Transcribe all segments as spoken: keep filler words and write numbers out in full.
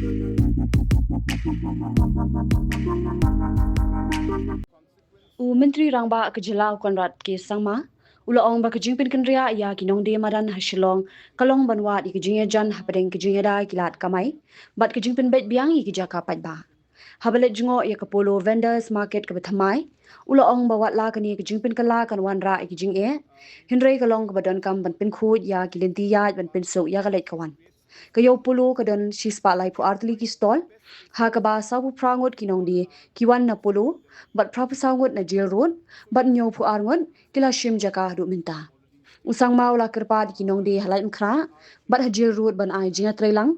U Myntri Rangbah ka jylla u Conrad K Sangma u la ong ba ka jingpynkynriah ïa ki nongdie madan ha Shillong ka long ban wad ïa ka jingïajan hapdeng ka jingïada ïa ki lad kamai bad ka jingpynbeit biang ïa ki jaka paidbah. Haba leit jngoh ïa ka Polo Vendors Market kaba thymmai, u la ong ba watla kane ka jingpynkylla kan wanrah ïa ka jingeh, hynrei ka long kaba donkam ban pynkhuid ïa ki lynti ïaid ban pynsuk ïa ka leit ka wan. Ka ïew Polo ka don shispah laiphew ar tylli ki stall, ha kaba sawphew phra ngut ki nongdie ki wan na Polo, bad phraphew saw ngut na Jail Road, bad hynñiewphew ar ngut ki la shim jaka haduh mynta. U Sangma u la kyrpad ïa ki nongdie ha Laitumkhrah bad ha Jail Road ban ai jingïatreilang,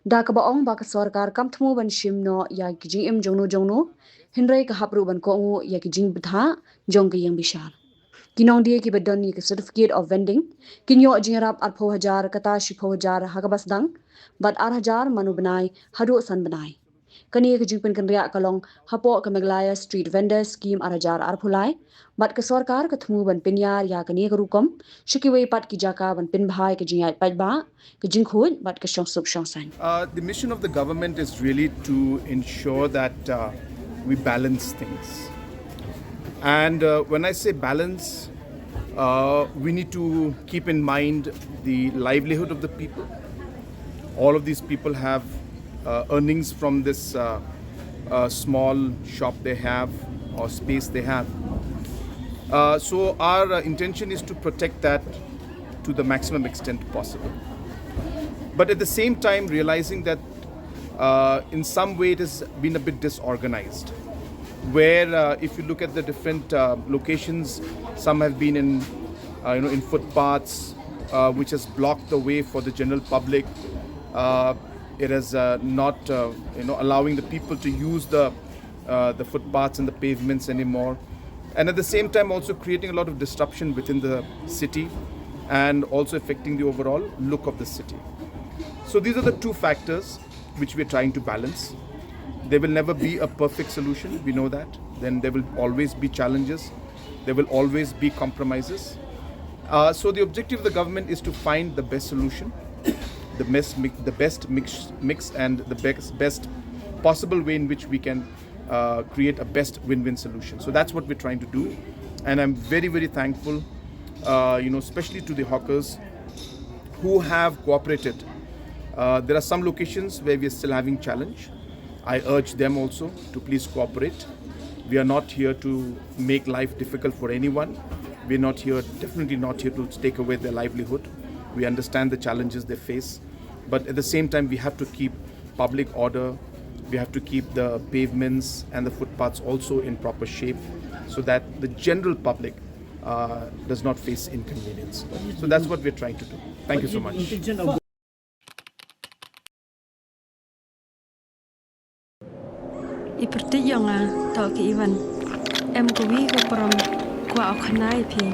da kaba ong ba ka sorkar kam thmu ban shim noh ïa ki jingim jongno jongno, hynrei ka hap ruh ban kohnguh ïa ki jingbthah jong ka ïingbishar. Ki nongdie kiba don ïa ka certificate of vending kin ïoh jingïarap arphew hajar kata shiphew hajar ha kaba sdang, bad ar hajar man u bnai haduh san bnai. Kane ka jingpynkynriah ka long hapoh ka Meghalaya Street Vendors Scheme ar hajar arphew lai, bad ka sorkar ka thmu ban pynïar ïa kane ka rukom sha kiwei pat ki jaka ban pynbha ïa ka jingïaid paidbah, ka jingkhuid bad ka shongsuk shongsaiñ. Uh, the mission of the government is really to ensure that uh, we balance things. And uh, when I say balance, uh, we need to keep in mind the livelihood of the people. All of these people have uh, earnings from this uh, uh, small shop they have or space they have. Uh, so our uh, intention is to protect that to the maximum extent possible. But at the same time, realizing that uh, in some way it has been a bit disorganized, where uh, if you look at the different uh, locations, some have been in, uh, you know, in footpaths, uh, which has blocked the way for the general public. Uh, it is uh, not, uh, you know, allowing the people to use the uh, the footpaths and the pavements anymore, and at the same time also creating a lot of disruption within the city and also affecting the overall look of the city. So these are the two factors which we're trying to balance. There will never be a perfect solution, we know that. Then there will always be challenges, there will always be compromises. Uh, so the objective of the government is to find the best solution, the best mix, the best mix, mix and the best, best possible way in which we can uh, create a best win-win solution. So that's what we're trying to do, and I'm very, very thankful, uh, you know, especially to the hawkers who have cooperated. Uh, there are some locations where we are still having challenge. I urge them also to please cooperate. We are not here to make life difficult for anyone. We're not here, definitely not here to take away their livelihood. We understand the challenges they face, but at the same time, we have to keep public order. We have to keep the pavements and the footpaths also in proper shape so that the general public uh, does not face inconvenience. So that's what we're trying to do. Thank you so much. I pyrthei ïa nga, to ki Ivan. Em ka wi ka prom, kwah u khana ïa phi.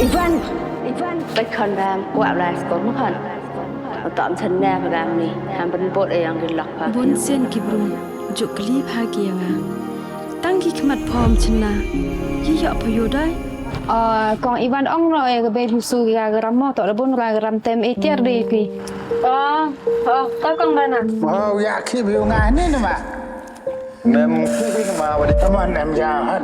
Ivan! Ivan! Bad khon bam, kwah lai skor ma khon. Tom chan na ka dang ni, ham ban bot e yang ki lok pa. Bun sien ki brung, juk kli pha ki ïa nga. Tang ki khmat phom chin na, ki ïoh pha ïoh dai. Ah, kong Ivan ong no e ka bei husu ki ga gram mo, to da bun ra gram tem e tiar de ki. Oh, oh, to kong bana. Oh, ya ki bi nga ni ni ma. Mem ki bi ma wa di. Tama nem ja hat.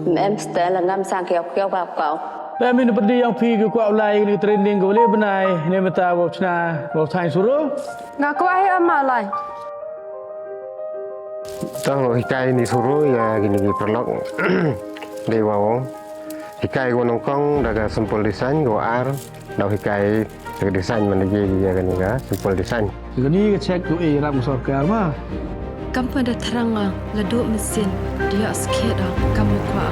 Mem stel ngam sang kiok kiok ba kau. Mem in pedi yang pi ki kwah ulai ni training ko le benai ne meta wa chna wa thai suru. Nga kwah ai ama lai. Tang hikai ni suru ïa kini ki paralok. Dei wa ong. Hikai ko nongkong da ka simple design ko ar. Dau hikai da ka design man da ji ïa kani ka simple design. Kani ka check tu e rap sorkar ma. Kam pa da thrang nga la duk mesin dia skhet kam kwa.